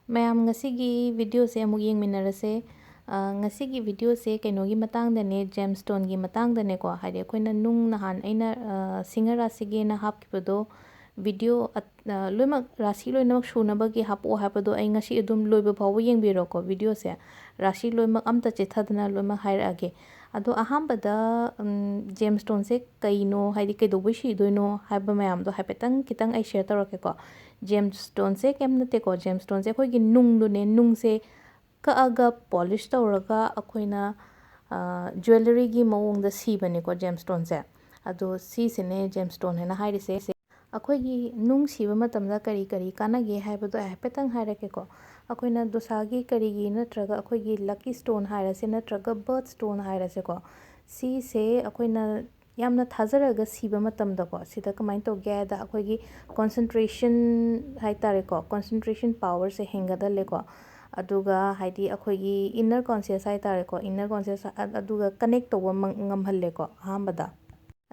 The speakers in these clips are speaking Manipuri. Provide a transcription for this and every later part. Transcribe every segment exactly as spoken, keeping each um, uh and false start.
ꯃꯌꯥꯝ, ꯉꯁꯤꯒꯤ ꯚꯤꯗꯤꯑꯣꯁꯦ ꯑꯃꯨꯛ ꯌꯦꯡꯃꯤꯟꯅꯔꯁꯦ꯫ ꯑ, ꯉꯁꯤꯒꯤ ꯚꯤꯗꯤꯑꯣꯁꯦ ꯀꯩꯅꯣꯒꯤ ꯃꯇꯥꯡꯗꯅꯦ, ꯖꯦꯝꯁꯇꯣꯟꯒꯤ ꯃꯇꯥꯡꯗꯅꯦꯀꯣ꯫ ꯍꯥꯏꯗꯤ ꯑꯩꯈꯣꯏꯅ ꯅꯨꯡ ꯅꯍꯥꯟ ꯑꯩꯅ, ꯑ, ꯁꯤꯡꯍ ꯔꯥꯁꯤꯒꯦꯅ ꯍꯥꯞꯈꯤꯕꯗꯣ, ꯚꯤꯗꯤꯑꯣ ꯑꯠ-, ꯑ, ꯂꯣꯏꯅꯃꯛ, ꯔꯥꯁꯤ ꯂꯣꯏꯅꯃꯛ ꯁꯨꯅꯕꯒꯤ ꯍꯥꯞꯄꯛꯑꯣ ꯍꯥꯏꯕꯗꯣ ꯑꯩ ꯉꯁꯤ ꯑꯗꯨꯝ ꯂꯣꯏꯕ ꯐꯥꯎꯕ ꯌꯦꯡꯕꯤꯔꯣꯀꯣ ꯚꯤꯗꯤꯑꯣꯁꯦ꯫ ꯔꯥꯁꯤ ꯂꯣꯏꯅꯃꯛ ꯑꯝꯇ ꯆꯤꯠꯊꯗꯅ ꯂꯣꯏꯅꯃꯛ ꯍꯥꯏꯔꯛꯑꯒꯦ꯫ ꯑꯗꯣ ꯑꯍꯥꯟꯕꯗ, ꯎꯝ, ꯖꯦꯝꯁꯇꯣꯟꯁꯦ ꯀꯩꯅꯣ, ꯍꯥꯏꯗꯤ ꯀꯩꯗꯧꯕꯩ ꯁꯤꯗꯣꯏꯅꯣ ꯍꯥꯏꯕ ꯃꯌꯥꯝꯗꯣ ꯍꯥꯏꯐꯦꯠꯇꯪ ꯈꯤꯇꯪ ꯑꯩ ꯁꯤꯌꯔ ꯇꯧꯔꯛꯀꯦꯀꯣ꯫ ꯖꯦꯝꯁꯇꯣꯟꯁꯦ ꯀꯩꯝ ꯅꯠꯇꯦꯀꯣ꯫ ꯖꯦꯝꯁꯇꯣꯟꯁꯦ ꯑꯩꯈꯣꯏꯒꯤ ꯅꯨꯡꯗꯨꯅꯦ, ꯅꯨꯡꯁꯦ ꯀꯛꯑꯒ ꯄꯣꯂꯤꯁ ꯇꯧꯔꯒ ꯑꯩꯈꯣꯏꯅ, ꯑ, ꯖ꯭ꯋꯦꯂꯔꯤꯒꯤ ꯃꯑꯣꯡꯗ ꯁꯤꯕꯅꯦꯀꯣ ꯖꯦꯝꯁꯇꯣꯟꯁꯦ꯫ ꯑꯗꯣ ꯁꯤꯁꯤꯅꯦ ꯖꯦꯝꯁꯇꯣꯟ ꯍꯥꯏꯅ ꯍꯥꯏꯔꯤꯁꯦ꯫ ꯑꯩꯈꯣꯏꯒꯤ ꯅꯨꯡ ꯁꯤꯕ ꯃꯇꯝꯗ ꯀꯔꯤ ꯀꯔꯤ ꯀꯥꯟꯅꯒꯦ ꯍꯥꯏꯕꯗꯣ ꯑꯩ ꯍꯥꯏꯐꯦꯠꯇꯪ ꯍꯥꯏꯔꯛꯀꯦꯀꯣ꯫ ꯑꯩꯈꯣꯏꯅ ꯗꯣꯁꯥꯒꯤ ꯀꯔꯤꯒꯤ ꯅꯠꯇ꯭ꯔꯒ ꯑꯩꯈꯣꯏꯒꯤ ꯂꯛꯀꯤ ꯁ꯭ꯇꯣꯟ ꯍꯥꯏꯔꯁꯦ ꯅꯠꯇ꯭ꯔꯒ ꯕꯔꯠ ꯁ꯭ꯇꯣꯟ ꯍꯥꯏꯔꯁꯦꯀꯣ꯫ ꯁꯤꯁꯦ ꯑꯩꯈꯣꯏꯅ ꯌꯥꯝꯅ ꯊꯥꯖꯔꯒ ꯁꯤꯕ ꯃꯇꯝꯗꯀꯣ, ꯁꯤꯗ ꯀꯃꯥꯏꯅ ꯇꯧꯒꯦ ꯍꯥꯏꯗ ꯑꯩꯈꯣꯏꯒꯤ ꯀꯣꯟꯁꯦꯟꯇ꯭ꯔꯦꯁꯟ ꯍꯥꯏꯇꯥꯔꯦꯀꯣ, ꯀꯣꯟꯁꯦꯟꯇ꯭ꯔꯦꯁꯟ ꯄꯥꯋꯔꯁꯦ ꯍꯦꯟꯒꯠꯍꯜꯂꯦꯀꯣ꯫ ꯑꯗꯨꯒ ꯍꯥꯏꯗꯤ ꯑꯩꯈꯣꯏꯒꯤ ꯏꯟꯅꯔ ꯀꯣꯟꯁꯤꯌꯁ ꯍꯥꯏꯇꯥꯔꯦꯀꯣ, ꯏꯟꯅꯔ ꯀꯣꯟꯁꯤꯌꯁ ꯑ-, ꯑꯗꯨꯒ ꯀꯅꯦꯛ ꯇꯧꯕ ꯃꯪ-, ꯉꯝꯍꯜꯂꯦꯀꯣ ꯑꯍꯥꯟꯕꯗ꯫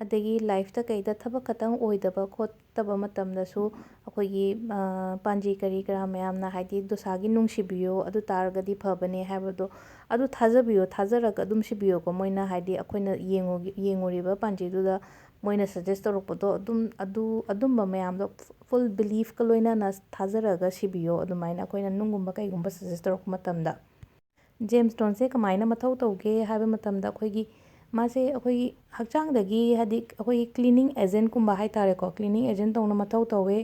ꯑꯗꯒꯤ ꯂꯥꯏꯐꯇ ꯀꯩꯗ ꯊꯕꯛ ꯈꯛꯇꯪ ꯑꯣꯏꯗꯕ ꯈꯣꯠꯇꯕ ꯃꯇꯝꯗꯁꯨ ꯑꯩꯈꯣꯏꯒꯤ, ꯑ, ꯄꯥꯟꯖꯤ ꯀꯔꯤ ꯀꯔꯥ ꯃꯌꯥꯝꯅ ꯍꯥꯏꯗꯤ ꯗꯣꯁꯥꯒꯤ ꯅꯨꯡ ꯁꯤꯕꯤꯌꯣ, ꯑꯗꯨ ꯇꯥꯔꯒꯗꯤ ꯐꯕꯅꯦ ꯍꯥꯏꯕꯗꯣ, ꯑꯗꯨ ꯊꯥꯖꯕꯤꯌꯣ, ꯊꯥꯖꯔꯒ ꯑꯗꯨꯝ ꯁꯤꯕꯤꯌꯣꯀꯣ꯫ ꯃꯣꯏꯅ ꯍꯥꯏꯗꯤ ꯑꯩꯈꯣꯏꯅ ꯌꯦꯡꯉꯨꯒꯤ-, ꯌꯦꯡꯉꯨꯔꯤꯕ ꯄꯥꯟꯖꯤꯗꯨꯗ ꯃꯣꯏꯅ ꯁꯖꯦꯁ ꯇꯧꯔꯛꯄꯗꯣ ꯑꯗꯨꯝ, ꯑꯗꯨ, ꯑꯗꯨꯝꯕ ꯃꯌꯥꯝꯗꯣ ꯐꯨꯜ ꯕꯤꯂꯤꯐꯀ ꯂꯣꯏꯅꯅ ꯊꯥꯖꯔꯒ ꯁꯤꯕꯤꯌꯣ꯫ ꯑꯗꯨꯃꯥꯏꯅ ꯑꯩꯈꯣꯏꯅ ꯅꯨꯡꯒꯨꯝꯕ ꯀꯩꯒꯨꯝꯕ ꯁꯖꯦꯁ ꯇꯧꯔꯛꯄ ꯃꯇꯝꯗ꯫ ꯖꯦꯝꯁꯇꯣꯟꯁꯦ ꯀꯃꯥꯏꯅ ꯃꯊꯧ ꯇꯧꯒꯦ ꯍꯥꯏꯕ ꯃꯇꯝꯗ, ꯑꯩꯈꯣꯏꯒꯤ, ꯃꯥꯁꯦ ꯑꯩꯈꯣꯏꯒꯤ ꯍꯛꯆꯥꯡꯗꯒꯤ, ꯍꯥꯏꯗꯤ ꯑꯩꯈꯣꯏꯒꯤ ꯀ꯭ꯂꯤꯅꯤꯡ ꯑꯦꯖꯦꯟꯠꯀꯨꯝꯕ ꯍꯥꯏꯇꯥꯔꯦꯀꯣ, ꯀ꯭ꯂꯤꯅꯤꯡ ꯑꯦꯖꯦꯟꯠ ꯇꯧꯅ ꯃꯊꯧ ꯇꯧꯋꯦ꯫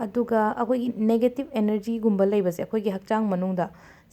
ꯑꯗꯨꯒ ꯑꯩꯈꯣꯏꯒꯤ ꯅꯦꯒꯦꯇꯤꯞ ꯑꯦꯅꯔꯖꯤꯒꯨꯝꯕ ꯂꯩꯕꯁꯦ ꯑꯩꯈꯣꯏꯒꯤ ꯍꯛꯆꯥꯡ ꯃꯅꯨꯡꯗ,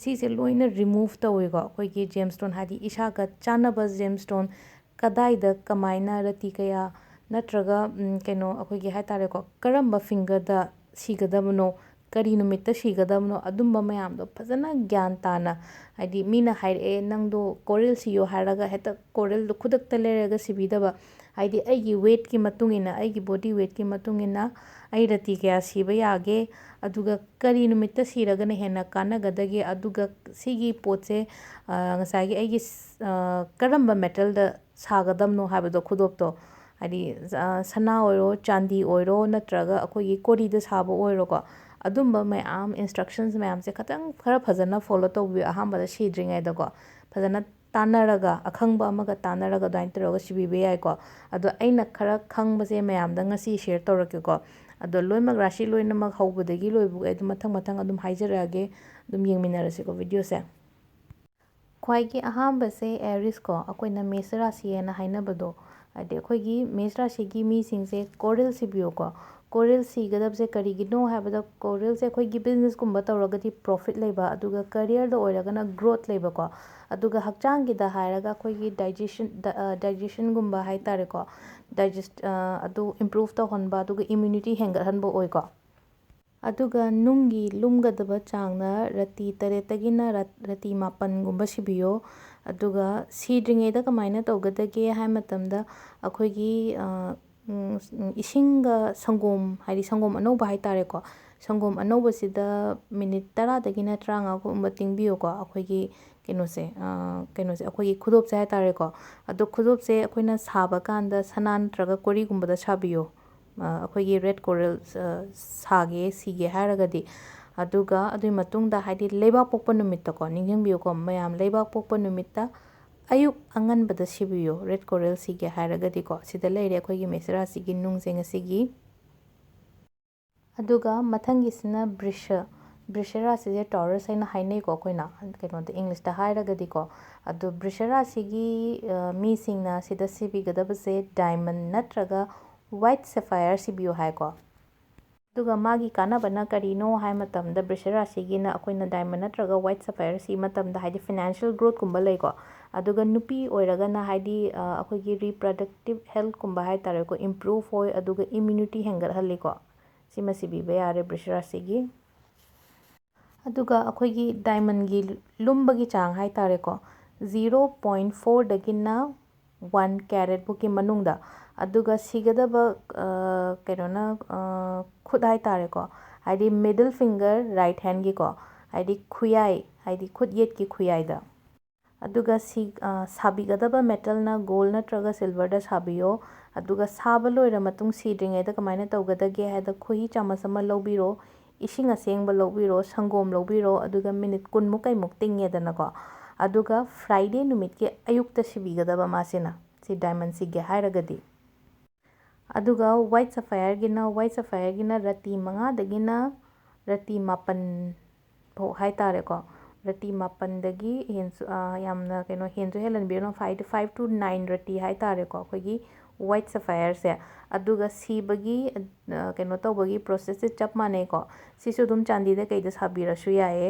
ꯁꯤꯁꯦ ꯂꯣꯏꯅ ꯔꯤꯃꯨꯚ ꯇꯧꯋꯦꯀꯣ꯫ ꯑꯩꯈꯣꯏꯒꯤ ꯖꯦꯝꯁꯇꯣꯟ, ꯍꯥꯏꯗꯤ ꯏꯁꯥꯒ ꯆꯥꯟꯅꯕ ꯖꯦꯝꯁꯇꯣꯟ, ꯀꯗꯥꯏꯗ, ꯀꯃꯥꯏꯅ, ꯔꯇꯤ ꯀꯌꯥ, ꯅꯠꯇ꯭ꯔꯒ, ꯎꯝ, ꯀꯩꯅꯣ, ꯑꯩꯈꯣꯏꯒꯤ ꯍꯥꯏꯇꯥꯔꯦꯀꯣ, ꯀꯔꯝꯕ ꯐꯤꯡꯒꯔꯗ ꯁꯤꯒꯗꯕꯅꯣ, ꯀꯔꯤ ꯅꯨꯃꯤꯠꯇ ꯁꯤꯒꯗꯕꯅꯣ, ꯑꯗꯨꯝꯕ ꯃꯌꯥꯝꯗꯣ ꯐꯖꯅ ꯒ꯭ꯌꯥꯟ ꯇꯥꯅ, ꯍꯥꯏꯗꯤ ꯃꯤꯅ ꯍꯥꯏꯔꯛꯑꯦ, "ꯅꯪꯗꯣ ꯀꯣꯔꯦꯜ ꯁꯤꯌꯣ" ꯍꯥꯏꯔꯒ ꯍꯦꯛꯇ ꯀꯣꯔꯦꯜꯗꯣ ꯈꯨꯗꯛꯇ ꯂꯩꯔꯒ ꯁꯤꯕꯤꯗꯕ, ꯍꯥꯏꯗꯤ ꯑꯩꯒꯤ ꯋꯦꯠꯀꯤ ꯃꯇꯨꯡ ꯏꯟꯅ, ꯑꯩꯒꯤ ꯕꯣꯗꯤ ꯋꯦꯠꯀꯤ ꯃꯇꯨꯡ ꯏꯟꯅ ꯑꯩ ꯔꯇꯤ ꯀꯌꯥ ꯁꯤꯕ ꯌꯥꯒꯦ, ꯑꯗꯨꯒ ꯀꯔꯤ ꯅꯨꯃꯤꯠꯇ ꯁꯤꯔꯒꯅ ꯍꯦꯟꯅ ꯀꯥꯟꯅꯒꯗꯒꯦ, ꯑꯗꯨꯒ ꯁꯤꯒꯤ ꯄꯣꯠꯁꯦ, ꯑ, ꯉꯁꯥꯏꯒꯤ ꯑꯩꯒꯤ ꯁ-, ꯑ, ꯀꯔꯝꯕ ꯃꯦꯇꯜꯗ ꯁꯥꯒꯗꯕꯅꯣ ꯍꯥꯏꯕꯗꯣ, ꯈꯨꯗꯣꯞꯇꯣ, ꯍꯥꯏꯗꯤ, ꯑ, ꯁꯅꯥ ꯑꯣꯏꯔꯣ, ꯆꯥꯟꯗꯤ ꯑꯣꯏꯔꯣ, ꯅꯠꯇ꯭ꯔꯒ ꯑꯩꯈꯣꯏꯒꯤ ꯀꯣꯔꯤꯗ ꯁꯥꯕ ꯑꯣꯏꯔꯣꯀꯣ, ꯑꯗꯨꯝꯕ ꯃꯌꯥꯝ, instructions ꯃꯌꯥꯝꯁꯦ ꯈꯇꯪ ꯈꯔ ꯐꯖꯅ follow ꯇꯧꯕꯤꯌꯨ ꯑꯍꯥꯟꯕꯗ ꯁꯤꯗ꯭ꯔꯤꯉꯩꯗꯀꯣ꯫ ꯐꯖꯅ ꯇꯥꯟꯅꯔꯒ, ꯑꯈꯪꯕ ꯑꯃꯒ ꯇꯥꯟꯅꯔꯒ ꯑꯗꯨꯃꯥꯏꯅ ꯇꯧꯔꯒ ꯁꯤꯕꯤꯕ ꯌꯥꯏꯀꯣ꯫ ꯑꯗꯣ ꯑꯩꯅ ꯈꯔ ꯈꯪꯕꯁꯦ ꯃꯌꯥꯝꯗ ꯉꯁꯤ share ꯇꯧꯔꯛꯀꯦꯀꯣ꯫ ꯑꯗꯣ ꯂꯣꯏꯅꯃꯛ, ꯔꯥꯁꯤ ꯂꯣꯏꯅꯃꯛ ꯍꯧꯕꯗꯒꯤ ꯂꯣꯏꯕ ꯑꯗꯨꯝ ꯃꯊꯪ ꯃꯊꯪ ꯑꯗꯨꯝ ꯍꯥꯏꯖꯔꯛꯑꯒꯦ꯫ ꯑꯗꯨꯝ ꯌꯦꯡꯃꯤꯟꯅꯔꯁꯤꯀꯣ videoꯁꯦ꯫ ꯈ꯭ꯋꯥꯏꯒꯤ ꯑꯍꯥꯟꯕꯁꯦ Aries ꯀꯣ, ꯑꯩꯈꯣꯏꯅ ꯃꯦꯁ ꯔꯥꯁꯤ ꯍꯥꯏꯅ ꯍꯥꯏꯅꯕꯗꯣ, ꯍꯥꯏꯗꯤ ꯑꯩꯈꯣꯏꯒꯤ ꯃꯦꯁ ꯔꯥꯁꯤꯒꯤ ꯃꯤꯁꯤꯡꯁꯦ quarrel ꯁꯤꯕꯤꯌꯨꯀꯣ꯫ Quarrel ꯁꯤꯒꯗꯕꯁꯦ ꯀꯔꯤꯒꯤꯅꯣ ꯍꯥꯏꯕꯗ, quarrelꯁꯦ ꯑꯩꯈꯣꯏꯒꯤ businessꯀꯨꯝꯕ ꯇꯧꯔꯒꯗꯤ profit ꯂꯩꯕ, ꯑꯗꯨꯒ careerꯗ ꯑꯣꯏꯔꯒꯅ growth ꯂꯩꯕꯀꯣ꯫ ꯑꯗꯨꯒ ꯍꯛꯆꯥꯡꯒꯤꯗ ꯍꯥꯏꯔꯒ ꯑꯩꯈꯣꯏꯒꯤ digestion, ꯗ-, ꯑ, digestionꯒꯨꯝꯕ ꯍꯥꯏ ꯇꯥꯔꯦꯀꯣ, digest, ꯑ, ꯑꯗꯨ improve ꯇꯧꯍꯟꯕ, ꯑꯗꯨꯒ immunity ꯍꯦꯟꯒꯠꯍꯟꯕ ꯑꯣꯏꯀꯣ꯫ ꯑꯗꯨꯒ ꯅꯨꯡꯒꯤ ꯂꯨꯝꯒꯗꯕ ꯆꯥꯡꯅ ꯔꯇꯤ ꯇꯔꯦꯠꯇꯒꯤꯅ ꯔꯠ-, ꯔꯇꯤ ꯃꯥꯄꯟꯒꯨꯝꯕ ꯁꯤꯕꯤꯌꯣ꯫ ꯑꯗꯨꯒ ꯁꯤꯗ꯭ꯔꯤꯉꯩꯗ ꯀꯃꯥꯏꯅ ꯇꯧꯒꯗꯒꯦ ꯍꯥꯏ ꯃꯇꯝꯗ, ꯑꯩꯈꯣꯏꯒꯤ, ꯑ, ꯎꯝ, ꯏꯁꯤꯡꯒ ꯁꯪꯒꯣꯝ, ꯍꯥꯏꯗꯤ ꯁꯪꯒꯣꯝ ꯑꯅꯧꯕ ꯍꯥꯏ ꯇꯥꯔꯦꯀꯣ, ꯁꯪꯒꯣꯝ ꯑꯅꯧꯕꯁꯤꯗ minute ꯇꯔꯥꯗꯒꯤꯅ ꯇꯔꯥꯃꯉꯥꯒꯨꯝꯕ ꯇꯤꯡꯕꯤꯌꯨꯀꯣ꯫ ꯑꯩꯈꯣꯏꯒꯤ ꯀꯩꯅꯣꯁꯦ, ꯑ, ꯀꯩꯅꯣꯁꯦ, ꯑꯩꯈꯣꯏꯒꯤ ꯈꯨꯗꯣꯞꯁꯦ ꯍꯥꯏ ꯇꯥꯔꯦꯀꯣ꯫ ꯑꯗꯣ ꯈꯨꯗꯣꯞꯁꯦ ꯑꯩꯈꯣꯏꯅ ꯁꯥꯕ ꯀꯥꯟꯗ ꯁꯅꯥ ꯅꯠꯇ꯭ꯔꯒ ꯀꯣꯔꯤꯒꯨꯝꯕꯗ ꯁꯥꯕꯤꯌꯣ꯫ ꯑ, ꯑꯩꯈꯣꯏꯒꯤ red coral, ꯑ, ꯁꯥꯒꯦ, ꯁꯤꯒꯦ ꯍꯥꯏꯔꯒꯗꯤ꯫ ꯑꯗꯨꯒ ꯑꯗꯨꯒꯤ ꯃꯇꯨꯡꯗ, ꯍꯥꯏꯗꯤ ꯂꯩꯕꯥꯛ ꯄꯣꯛꯄ ꯅꯨꯃꯤꯠꯇꯀꯣ, ꯅꯤꯡꯁꯤꯡꯕꯤꯌꯨꯀꯣ ꯃꯌꯥꯝ, ꯂꯩꯕꯥꯛ ꯄꯣꯛꯄ ꯅꯨꯃꯤꯠꯇ ꯑꯌꯨꯛ ꯑꯉꯟꯕꯗ ꯁꯤꯕꯤꯌꯣ, red coral ꯁꯤꯒꯦ ꯍꯥꯏꯔꯒꯗꯤꯀꯣ꯫ ꯁꯤꯗ ꯂꯩꯔꯦ ꯑꯩꯈꯣꯏꯒꯤ ꯃꯦꯁ ꯔꯥꯁꯤꯒꯤ ꯅꯨꯡꯁꯦ ꯉꯁꯤꯒꯤ꯫ ꯑꯗꯨꯒ ꯃꯊꯪꯒꯤꯁꯤꯅ ꯕ꯭ꯔꯤꯁ-, ꯕ꯭ꯔꯤꯁ ꯔꯥꯁꯤꯁꯦ Taurus ꯍꯥꯏꯅ ꯍꯥꯏꯅꯩꯀꯣ ꯑꯩꯈꯣꯏꯅ, ꯀꯩꯅꯣꯗ, Englishꯇ ꯍꯥꯏꯔꯒꯗꯤꯀꯣ꯫ ꯑꯗꯣ ꯕ꯭ꯔꯤꯁ ꯔꯥꯁꯤꯒꯤ, ꯑ, ꯃꯤꯁꯤꯡꯅ ꯁꯤꯗ ꯁꯤꯕꯤꯒꯗꯕꯁꯦ diamond ꯅꯠꯇ꯭ꯔꯒ white sapphire ꯁꯤꯕꯤꯌꯨ ꯍꯥꯏꯀꯣ꯫ ꯑꯗꯨꯒ ꯃꯥꯒꯤ ꯀꯥꯟꯅꯕꯅ ꯀꯔꯤꯅꯣ ꯍꯥꯏ ꯃꯇꯝꯗ, ꯕ꯭ꯔꯤꯁ ꯔꯥꯁꯤꯒꯤꯅ ꯑꯩꯈꯣꯏꯅ diamond ꯅꯠꯇ꯭ꯔꯒ white sapphire ꯁꯤ ꯃꯇꯝꯗ, ꯍꯥꯏꯗꯤ financial growthꯀꯨꯝꯕ ꯂꯩꯀꯣ꯫ ꯑꯗꯨꯒ ꯅꯨꯄꯤ ꯑꯣꯏꯔꯒꯅ, ꯍꯥꯏꯗꯤ, ꯑ, ꯑꯩꯈꯣꯏꯒꯤ reproductive healthꯀꯨꯝꯕ ꯍꯥꯏ ꯇꯥꯔꯦꯀꯣ, improve ꯑꯣꯏ, ꯑꯗꯨꯒ immunity ꯍꯦꯟꯒꯠꯍꯜꯂꯤꯀꯣ꯫ ꯁꯤꯃ ꯁꯤꯕꯤꯕ ꯌꯥꯔꯦ ꯕ꯭ꯔꯤꯁ ꯔꯥꯁꯤꯒꯤ꯫ ꯑꯗꯨꯒ ꯑꯩꯈꯣꯏꯒꯤ diamondꯒꯤ ꯂꯨꯝꯕꯒꯤ ꯆꯥꯡ ꯍꯥꯏ ꯇꯥꯔꯦꯀꯣ, zero point fourꯗꯒꯤꯅ one carat ꯐꯥꯎꯒꯤ ꯃꯅꯨꯡꯗ꯫ ꯑꯗꯨꯒ ꯁꯤꯒꯗꯕ, ꯑ, ꯀꯩꯅꯣꯅ, ꯑ, ꯈꯨꯠ ꯍꯥꯏ ꯇꯥꯔꯦꯀꯣ, ꯍꯥꯏꯗꯤ middle finger, right handꯒꯤꯀꯣ, ꯍꯥꯏꯗꯤ ꯈꯨꯌꯥꯏ, ꯍꯥꯏꯗꯤ ꯈꯨꯠ ꯌꯦꯠꯀꯤ ꯈꯨꯌꯥꯏꯗ꯫ ꯑꯗꯨꯒ ꯁꯤ, ꯑ, ꯁꯥꯕꯤꯒꯗꯕ metalꯅ gold ꯅꯠꯇ꯭ꯔꯒ silverꯗ ꯁꯥꯕꯤꯌꯣ꯫ ꯑꯗꯨꯒ ꯁꯥꯕ ꯂꯣꯏꯔ ꯃꯇꯨꯡ ꯁꯤꯗ꯭ꯔꯤꯉꯩꯗ ꯀꯃꯥꯏꯅ ꯇꯧꯒꯗꯒꯦ ꯍꯥꯏꯗ, ꯈꯣꯏꯍꯤ ꯆꯥꯃꯁ ꯑꯃ ꯂꯧꯕꯤꯔꯣ꯫ ꯏꯁꯤꯡ ꯑꯁꯦꯡꯕ ꯂꯧꯕꯤꯔꯣ, ꯁꯪꯒꯣꯝ ꯂꯧꯕꯤꯔꯣ, ꯑꯗꯨꯒ ꯃꯤꯅꯤꯠ ꯀꯨꯟꯃꯨꯛ ꯀꯩꯃꯨꯛ ꯇꯤꯡꯉꯦꯗꯅꯀꯣ꯫ ꯑꯗꯨꯒ Friday ꯅꯨꯃꯤꯠꯀꯤ ꯑꯌꯨꯛꯇ ꯁꯤꯕꯤꯒꯗꯕ ꯃꯥꯁꯤꯅ, ꯁꯤ diamond ꯁꯤꯒꯦ ꯍꯥꯏꯔꯒꯗꯤ꯫ ꯑꯗꯨꯒ white sapphireꯒꯤꯅ, white sapphireꯒꯤꯅ ꯔꯇꯤ ꯃꯉꯥꯗꯒꯤꯅ ꯔꯇꯤ ꯃꯥꯄꯟ ꯐꯥꯎ ꯍꯥꯏꯇꯥꯔꯦꯀꯣ꯫ ꯔꯇꯤ ꯃꯥꯄꯟꯗꯒꯤ ꯍꯦꯟꯁꯨ, ꯑ, ꯌꯥꯝꯅ ꯀꯩꯅꯣ, ꯍꯦꯟꯁꯨ ꯍꯦꯜꯍꯟꯕꯤꯔꯨꯅꯨ, five to, five to nine ꯔꯇꯤ ꯍꯥꯏꯇꯥꯔꯦꯀꯣ, ꯑꯩꯈꯣꯏꯒꯤ white sapphireꯁꯦ꯫ ꯑꯗꯨꯒ ꯁꯤꯕꯒꯤ, ꯑ, ꯀꯩꯅꯣ ꯇꯧꯕꯒꯤ processꯁꯦ ꯆꯞ ꯃꯥꯟꯅꯩꯀꯣ꯫ ꯁꯤꯁꯨ ꯑꯗꯨꯝ ꯆꯥꯟꯗꯤꯗ ꯀꯩꯗ ꯁꯥꯕꯤꯔꯁꯨ ꯌꯥꯏꯌꯦ꯫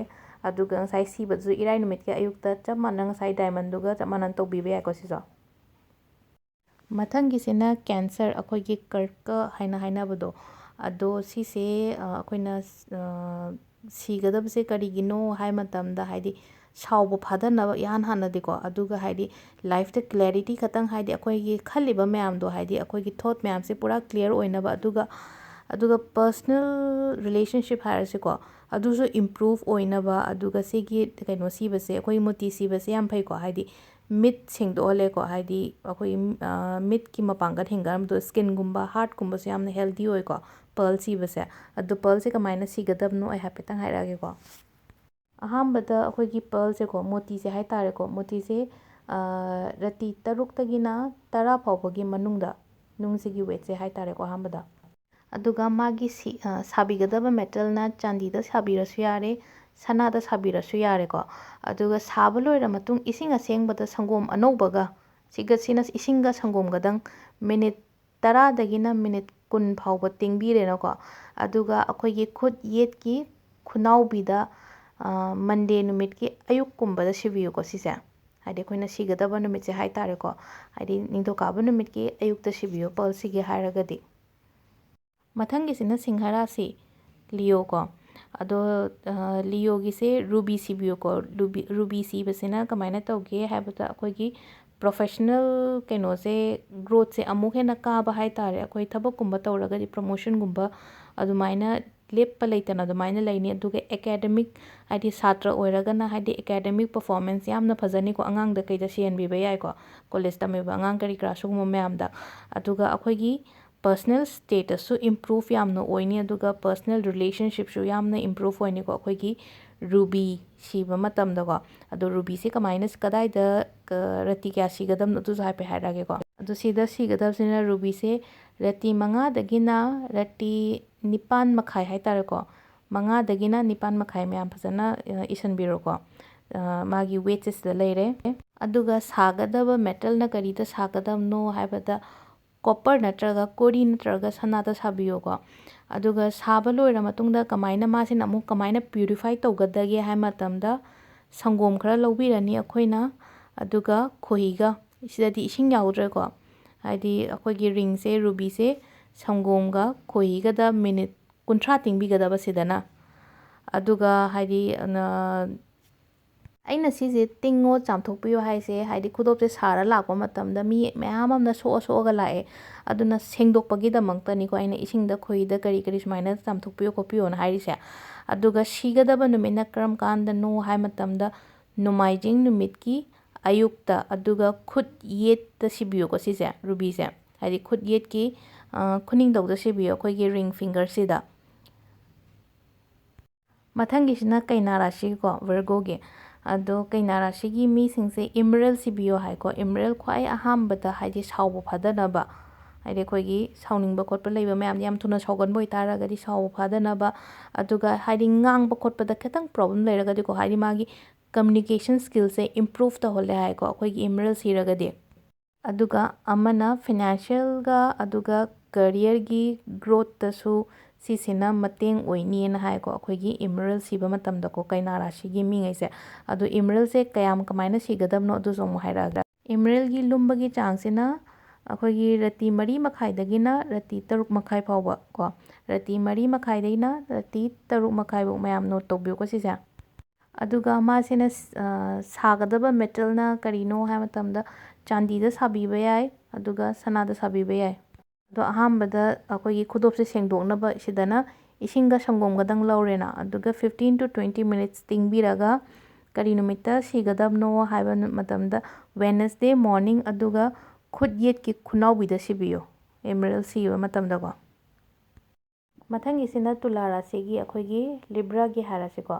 ꯑꯗꯨꯒ ꯉꯁꯥꯏ ꯁꯤꯕꯗꯨꯁꯨ ꯏꯔꯥꯏ ꯅꯨꯃꯤꯠꯀꯤ ꯑꯌꯨꯛꯇ ꯆꯞ ꯃꯥꯟꯅ ꯉꯁꯥꯏ diamondꯗꯨꯒ ꯆꯞ ꯃꯥꯟꯅꯅ ꯇꯧꯕꯤꯕ ꯌꯥꯏꯀꯣ ꯁꯤꯁꯨ꯫ ꯃꯊꯪꯒꯤꯁꯤꯅ cancer, ꯑꯩꯈꯣꯏꯒꯤ ꯀꯔꯀ ꯍꯥꯏꯅ ꯍꯥꯏꯅꯕꯗꯣ꯫ ꯑꯗꯣ ꯁꯤꯁꯦ, ꯑ, ꯑꯩꯈꯣꯏꯅ, ꯑ, ꯁꯤꯒꯗꯕꯁꯦ ꯀꯔꯤꯒꯤꯅꯣ ꯍꯥꯏ ꯃꯇꯝꯗ, ꯍꯥꯏꯗꯤ ꯁꯥꯎꯕ ꯐꯥꯗꯅꯕ ꯏꯍꯥꯟ ꯍꯥꯟꯅꯗꯤꯀꯣ, ꯑꯗꯨꯒ ꯍꯥꯏꯗꯤ lifeꯇ clarity ꯈꯇꯪ, ꯍꯥꯏꯗꯤ ꯑꯩꯈꯣꯏꯒꯤ ꯈꯜꯂꯤꯕ ꯃꯌꯥꯝꯗꯣ, ꯍꯥꯏꯗꯤ ꯑꯩꯈꯣꯏꯒꯤ thought ꯃꯌꯥꯝꯁꯦ ꯄꯨꯔꯥ clear ꯑꯣꯏꯅꯕ, ꯑꯗꯨꯒ, ꯑꯗꯨꯒ personal relationship ꯍꯥꯏꯔꯁꯤꯀꯣ, ꯑꯗꯨꯁꯨ improve ꯑꯣꯏꯅꯕ, ꯑꯗꯨꯒ ꯁꯤꯒꯤ ꯀꯩꯅꯣ ꯁꯤꯕꯁꯦ, ꯑꯩꯈꯣꯏ ꯃꯣꯇꯤ ꯁꯤꯕꯁꯦ ꯌꯥꯝ ꯐꯩꯀꯣ, ꯍꯥꯏꯗꯤ ꯃꯤꯠ ꯁꯦꯡꯗꯣꯛꯍꯜꯂꯦꯀꯣ, ꯍꯥꯏꯗꯤ ꯑꯩꯈꯣꯏ, ꯑ, ꯃꯤꯠꯀꯤ ꯃꯄꯥꯡꯒꯜ ꯍꯦꯟꯒꯠꯍꯟꯕꯗꯣ, skinꯒꯨꯝꯕ, heartꯀꯨꯝꯕꯁꯨ ꯌꯥꯝꯅ healthy ꯑꯣꯏꯀꯣ, pearl ꯁꯤꯕꯁꯦ꯫ ꯑꯗꯣ pearlꯁꯦ ꯀꯃꯥꯏꯅ ꯁꯤꯒꯗꯕꯅꯣ ꯑꯩ ꯍꯥꯏꯐꯦꯠꯇꯪ ꯍꯥꯏꯔꯛꯑꯒꯦꯀꯣ꯫ ꯑꯍꯥꯟꯕꯗ ꯑꯩꯈꯣꯏꯒꯤ pearlꯁꯦꯀꯣ, ꯃꯣꯇꯤꯁꯦ ꯍꯥꯏꯇꯥꯔꯦꯀꯣ, ꯃꯣꯇꯤꯁꯦ, ꯑ, ꯔꯇꯤ ꯇꯔꯨꯛꯇꯒꯤꯅ ꯇꯔꯥ ꯐꯥꯎꯕꯒꯤ ꯃꯅꯨꯡꯗ ꯅꯨꯡꯁꯤꯒꯤ weightꯁꯦ ꯍꯥꯏꯇꯥꯔꯦꯀꯣ ꯑꯍꯥꯟꯕꯗ꯫ ꯑꯗꯨꯒ ꯃꯥꯒꯤ ꯁꯤ-, ꯑ, ꯁꯥꯕꯤꯒꯗꯕ metalꯅ ꯆꯥꯟꯗꯤꯗ ꯁꯥꯕꯤꯔꯁꯨ ꯌꯥꯔꯦ, ꯁꯅꯥꯗ ꯁꯥꯕꯤꯔꯁꯨ ꯌꯥꯔꯦꯀꯣ꯫ ꯑꯗꯨꯒ ꯁꯥꯕ ꯂꯣꯏꯔ ꯃꯇꯨꯡ ꯏꯁꯤꯡ ꯑꯁꯦꯡꯕꯗ ꯁꯪꯒꯣꯝ ꯑꯅꯧꯕꯒ, ꯁꯤꯒ, ꯁꯤꯅ ꯏꯁꯤꯡꯒ ꯁꯪꯒꯣꯝꯒꯗꯪ ꯃꯤꯅꯤꯠ ꯇꯔꯥꯗꯒꯤꯅ ꯃꯤꯅꯤꯠ ꯀꯨꯟ ꯐꯥꯎꯕ ꯇꯤꯡꯕꯤꯔꯦꯅꯀꯣ꯫ ꯑꯗꯨꯒ ꯑꯩꯈꯣꯏꯒꯤ ꯈꯨꯠ ꯌꯦꯠꯀꯤ ꯈꯨꯅꯥꯎꯕꯤꯗ, ꯑ, Monday ꯅꯨꯃꯤꯠꯀꯤ ꯑꯌꯨꯛꯀꯨꯝꯕꯗ ꯁꯤꯕꯤꯌꯨꯀꯣ ꯁꯤꯁꯦ꯫ ꯍꯥꯏꯗꯤ ꯑꯩꯈꯣꯏꯅ ꯁꯤꯒꯗꯕ ꯅꯨꯃꯤꯠꯁꯦ ꯍꯥꯏꯇꯥꯔꯦꯀꯣ꯫ ꯍꯥꯏꯗꯤ ꯅꯤꯡꯊꯧꯀꯥꯕ ꯅꯨꯃꯤꯠꯀꯤ ꯑꯌꯨꯛꯇ ꯁꯤꯕꯤꯌꯨ, pearl ꯁꯤꯒꯦ ꯍꯥꯏꯔꯒꯗꯤ꯫ ꯃꯊꯪꯒꯤꯁꯤꯅ ꯁꯤꯡꯍ ꯔꯥꯁꯤ, Leoꯀꯣ꯫ ꯑꯗꯣ, ꯑ, Leoꯒꯤꯁꯦ ruby ꯁꯤꯕꯤꯌꯨꯀꯣ꯫ Ruby, ruby ꯁꯤꯕꯁꯤꯅ ꯀꯃꯥꯏꯅ ꯇꯧꯒꯦ ꯍꯥꯏꯕꯗ, ꯑꯩꯈꯣꯏꯒꯤ professional ꯀꯩꯅꯣꯁꯦ, growthꯁꯦ ꯑꯃꯨꯛ ꯍꯦꯟꯅ ꯀꯥꯕ ꯍꯥꯏꯇꯥꯔꯦ꯫ ꯑꯩꯈꯣꯏ ꯊꯕꯛꯀꯨꯝꯕ ꯇꯧꯔꯒꯗꯤ promotionꯒꯨꯝꯕ ꯑꯗꯨꯃꯥꯏꯅ ꯂꯦꯞꯄ ꯂꯩꯇꯅ ꯑꯗꯨꯃꯥꯏꯅ ꯂꯩꯅꯤ꯫ ꯑꯗꯨꯒ academic, ꯍꯥꯏꯗꯤ ꯁꯥꯇ꯭ꯔ ꯑꯣꯏꯔꯒꯅ, ꯍꯥꯏꯗꯤ academic performance ꯌꯥꯝꯅ ꯐꯖꯅꯤꯀꯣ꯫ ꯑꯉꯥꯡꯗ ꯀꯩꯗ ꯁꯤꯍꯟꯕꯤꯕ ꯌꯥꯏꯀꯣ, college ꯇꯝꯃꯤꯕ ꯑꯉꯥꯡ ꯀꯔꯤ ꯀꯔꯥ ꯁꯤꯒꯨꯝꯕ ꯃꯌꯥꯝꯗ꯫ ꯑꯗꯨꯒ ꯑꯩꯈꯣꯏꯒꯤ personal status ꯁꯨ improve ꯌꯥꯝꯅ ꯑꯣꯏꯅꯤ, ꯑꯗꯨꯒ personal relationship ꯁꯨ ꯌꯥꯝꯅ improve ꯑꯣꯏꯅꯤꯀꯣ, ꯑꯩꯈꯣꯏꯒꯤ ꯔꯨꯕꯤ ꯁꯤꯕ ꯃꯇꯝꯗꯀꯣ꯫ ꯑꯗꯣ ꯔꯨꯕꯤꯁꯦ ꯀꯃꯥꯏꯅ, ꯀꯗꯥꯏꯗ, ꯀ-, ꯔꯇꯤ ꯀꯌꯥ ꯁꯤꯒꯗꯕꯅꯣ ꯑꯗꯨꯁꯨ ꯍꯥꯏꯐꯦꯠ ꯍꯥꯏꯔꯛꯑꯒꯦꯀꯣ꯫ ꯑꯗꯣ ꯁꯤꯗ ꯁꯤꯒꯗꯕꯁꯤꯅ ꯔꯨꯕꯤꯁꯦ ꯔꯇꯤ ꯃꯉꯥꯗꯒꯤꯅ ꯔꯇꯤ ꯅꯤꯄꯥꯟ ꯃꯈꯥꯏ ꯍꯥꯏꯇꯥꯔꯦꯀꯣ, ꯃꯉꯥꯗꯒꯤꯅ ꯅꯤꯄꯥꯟ ꯃꯈꯥꯏ, ꯃꯌꯥꯝ ꯐꯖꯅ, ꯑ, ꯏꯁꯤꯟꯕꯤꯔꯣꯀꯣ꯫ ꯑ, ꯃꯥꯒꯤ weight ꯁꯦ ꯁꯤꯗ ꯂꯩꯔꯦ꯫ ꯑꯗꯨꯒ ꯁꯥꯒꯗꯕ metal ꯅ ꯀꯔꯤꯗ ꯁꯥꯒꯗꯕꯅꯣ ꯍꯥꯏꯕꯗ copper ꯅꯠꯇ꯭ꯔꯒ ꯀꯣꯔꯤ ꯅꯠꯇ꯭ꯔꯒ ꯁꯅꯥꯗ ꯁꯥꯕꯤꯌꯣꯀꯣ꯫ ꯑꯗꯨꯒ ꯁꯥꯕ ꯂꯣꯏꯔ ꯃꯇꯨꯡꯗ ꯀꯃꯥꯏꯅ, ꯃꯥꯁꯤꯅ ꯑꯃꯨꯛ ꯀꯃꯥꯏꯅ purify ꯇꯧꯒꯗꯒꯦ ꯍꯥꯏ ꯃꯇꯝꯗ, ꯁꯪꯒꯣꯝ ꯈꯔ ꯂꯧꯕꯤꯔꯅꯤ ꯑꯩꯈꯣꯏꯅ, ꯑꯗꯨꯒ ꯈꯣꯏꯍꯤꯒ, ꯁꯤꯗꯗꯤ ꯏꯁꯤꯡ ꯌꯥꯎꯗ꯭ꯔꯦꯀꯣ, ꯍꯥꯏꯗꯤ ꯑꯩꯈꯣꯏꯒꯤ ring ꯁꯦ, ꯔꯨꯕꯤꯁꯦ ꯁꯪꯒꯣꯝꯒ ꯈꯣꯏꯍꯤꯒꯗ minute ꯀꯨꯟꯊ꯭ꯔꯥ ꯇꯤꯡꯕꯤꯒꯗꯕ ꯁꯤꯗꯅ꯫ ꯑꯗꯨꯒ ꯍꯥꯏꯗꯤ, ꯑ, ꯑꯩꯅ ꯁꯤꯁꯦ ꯇꯤꯡꯉꯣ, ꯆꯥꯝꯊꯣꯛꯄꯤꯌꯣ ꯍꯥꯏꯁꯦ, ꯍꯥꯏꯗꯤ ꯈꯨꯗꯣꯞꯁꯦ ꯁꯥꯔ ꯂꯥꯛꯄ ꯃꯇꯝꯗ ꯃꯤ ꯃꯌꯥꯝ ꯑꯃꯅ ꯁꯣꯛꯑ ꯁꯣꯛꯑꯒ ꯂꯥꯛꯑꯦ꯫ ꯑꯗꯨꯅ ꯁꯦꯡꯗꯣꯛꯄꯒꯤꯗꯃꯛꯇꯅꯤꯀꯣ ꯑꯩꯅ ꯏꯁꯤꯡꯗ, ꯈꯣꯏꯍꯤꯗ ꯀꯔꯤ ꯀꯔꯤ ꯁꯨꯃꯥꯏꯅ ꯆꯥꯝꯊꯣꯛꯄꯤꯌꯣ ꯈꯣꯠꯄꯤꯌꯣꯅ ꯍꯥꯏꯔꯤꯁꯦ꯫ ꯑꯗꯨꯒ ꯁꯤꯒꯗꯕ ꯅꯨꯃꯤꯠꯅ ꯀꯔꯝ ꯀꯥꯟꯗꯅꯣ ꯍꯥꯏ ꯃꯇꯝꯗ, ꯅꯣꯡꯃꯥꯏꯖꯤꯡ ꯅꯨꯃꯤꯠꯀꯤ ꯑꯌꯨꯛꯇ, ꯑꯗꯨꯒ ꯈꯨꯠ ꯌꯦꯠꯇ ꯁꯤꯕꯤꯌꯨꯀꯣ ꯁꯤꯁꯦ, ꯔꯨꯕꯤꯁꯦ꯫ ꯍꯥꯏꯗꯤ ꯈꯨꯠ ꯌꯦꯠꯀꯤ, ꯑ, ꯈꯨꯅꯤꯡꯗꯧꯗ ꯁꯤꯕꯤꯌꯨ, ꯑꯩꯈꯣꯏꯒꯤ ring finger ꯁꯤꯗ꯫ ꯃꯊꯪꯒꯤꯁꯤꯅ ꯀꯩꯅꯥ ꯔꯥꯁꯤꯀꯣ, Virgo ꯒꯤ꯫ ꯑꯗꯣ ꯀꯩꯅꯥ ꯔꯥꯁꯤꯒꯤ ꯃꯤꯁꯤꯡꯁꯦ emerald ꯁꯤꯕꯤꯌꯣ ꯍꯥꯏꯀꯣ꯫ Emerald ꯈ꯭ꯋꯥꯏ ꯑꯍꯥꯟꯕꯗ ꯍꯥꯏꯗꯤ ꯁꯥꯎꯕ ꯐꯥꯗꯅꯕ, ꯍꯥꯏꯗꯤ ꯑꯩꯈꯣꯏꯒꯤ ꯁꯥꯎꯅꯤꯡꯕ ꯈꯣꯠꯄ ꯂꯩꯕ ꯃꯌꯥꯝꯗꯤ, ꯌꯥꯝ ꯊꯨꯅ ꯁꯥꯎꯒꯟꯕ ꯑꯣꯏꯇꯥꯔꯒꯗꯤ ꯁꯥꯎꯕ ꯐꯥꯗꯅꯕ, ꯑꯗꯨꯒ ꯍꯥꯏꯗꯤ ꯉꯥꯡꯕ ꯈꯣꯠꯄꯗ ꯈꯤꯇꯪ problem ꯂꯩꯔꯒꯗꯤꯀꯣ, ꯍꯥꯏꯗꯤ ꯃꯥꯒꯤ communication skill ꯁꯦ improve ꯇꯧꯍꯜꯂꯦ ꯍꯥꯏꯀꯣ, ꯑꯩꯈꯣꯏꯒꯤ emerald ꯁꯤꯔꯒꯗꯤ꯫ ꯑꯗꯨꯒ ꯑꯃꯅ financial ꯒ ꯑꯗꯨꯒ career ꯒꯤ growth ꯇꯁꯨ ꯁꯤꯁꯤꯅ ꯃꯇꯦꯡ ꯑꯣꯏꯅꯤꯅ ꯍꯥꯏꯀꯣ, ꯑꯩꯈꯣꯏꯒꯤ emerald ꯁꯤꯕ ꯃꯇꯝꯗꯀꯣ, ꯀꯩꯅꯥ ꯔꯥꯁꯤꯒꯤ ꯃꯤꯉꯩꯁꯦ꯫ ꯑꯗꯣ emerald ꯁꯦ ꯀꯌꯥꯝ ꯀꯃꯥꯏꯅ ꯁꯤꯒꯗꯕꯅꯣ ꯑꯗꯨꯁꯨ ꯑꯃꯨꯛ ꯍꯥꯏꯔꯛꯑꯒꯦ꯫ Emerald ꯒꯤ ꯂꯨꯝꯕꯒꯤ ꯆꯥꯡꯁꯤꯅ ꯑꯩꯈꯣꯏꯒꯤ ꯔꯇꯤ ꯃꯔꯤ ꯃꯈꯥꯏꯗꯒꯤꯅ ꯔꯇꯤ ꯇꯔꯨꯛ ꯃꯈꯥꯏ ꯐꯥꯎꯕ ꯀꯣ, ꯔꯇꯤ ꯃꯔꯤ ꯃꯈꯥꯏꯗꯒꯤꯅ ꯔꯇꯤ ꯇꯔꯨꯛ ꯃꯈꯥꯏꯐꯧ, ꯃꯌꯥꯝ note ꯇꯧꯕꯤꯌꯨꯀꯣ ꯁꯤꯁꯦ꯫ ꯑꯗꯨꯒ ꯃꯥꯁꯤꯅ, ꯑ, ꯁꯥꯒꯗꯕ metal ꯅ ꯀꯔꯤꯅꯣ ꯍꯥꯏ ꯃꯇꯝꯗ, ꯆꯥꯟꯗꯤꯗ ꯁꯥꯕꯤꯕ ꯌꯥꯏ, ꯑꯗꯨꯒ ꯁꯅꯥꯗ ꯁꯥꯕꯤꯕ ꯌꯥꯏ꯫ ꯑꯗꯣ ꯑꯍꯥꯟꯕꯗ ꯑꯩꯈꯣꯏꯒꯤ ꯈꯨꯗꯣꯞꯁꯦ ꯁꯦꯡꯗꯣꯛꯅꯕ ꯁꯤꯗꯅ ꯏꯁꯤꯡꯒ ꯁꯪꯒꯣꯝꯒꯗꯪ ꯂꯧꯔꯦꯅ, ꯑꯗꯨꯒ fifteen to twenty minutes ꯇꯤꯡꯕꯤꯔꯒ, ꯀꯔꯤ ꯅꯨꯃꯤꯠꯇ ꯁꯤꯒꯗꯕꯅꯣ ꯍꯥꯏꯕ ꯅꯨ-, ꯃꯇꯝꯗ, Wednesday morning, ꯑꯗꯨꯒ ꯈꯨꯠ ꯌꯦꯠꯀꯤ ꯈꯨꯅꯥꯎꯕꯤꯗ ꯁꯤꯕꯤꯌꯨ꯫ ꯑꯦꯃꯔꯦꯜ ꯁꯤꯕ ꯃꯇꯝꯗꯀꯣ꯫ ꯃꯊꯪꯒꯤꯁꯤꯅ ꯇꯨꯂꯥ ꯔꯥꯁꯤꯒꯤ ꯑꯩꯈꯣꯏꯒꯤ ꯂꯤꯕ꯭ꯔꯥꯒꯤ ꯍꯥꯏꯔꯁꯤꯀꯣ꯫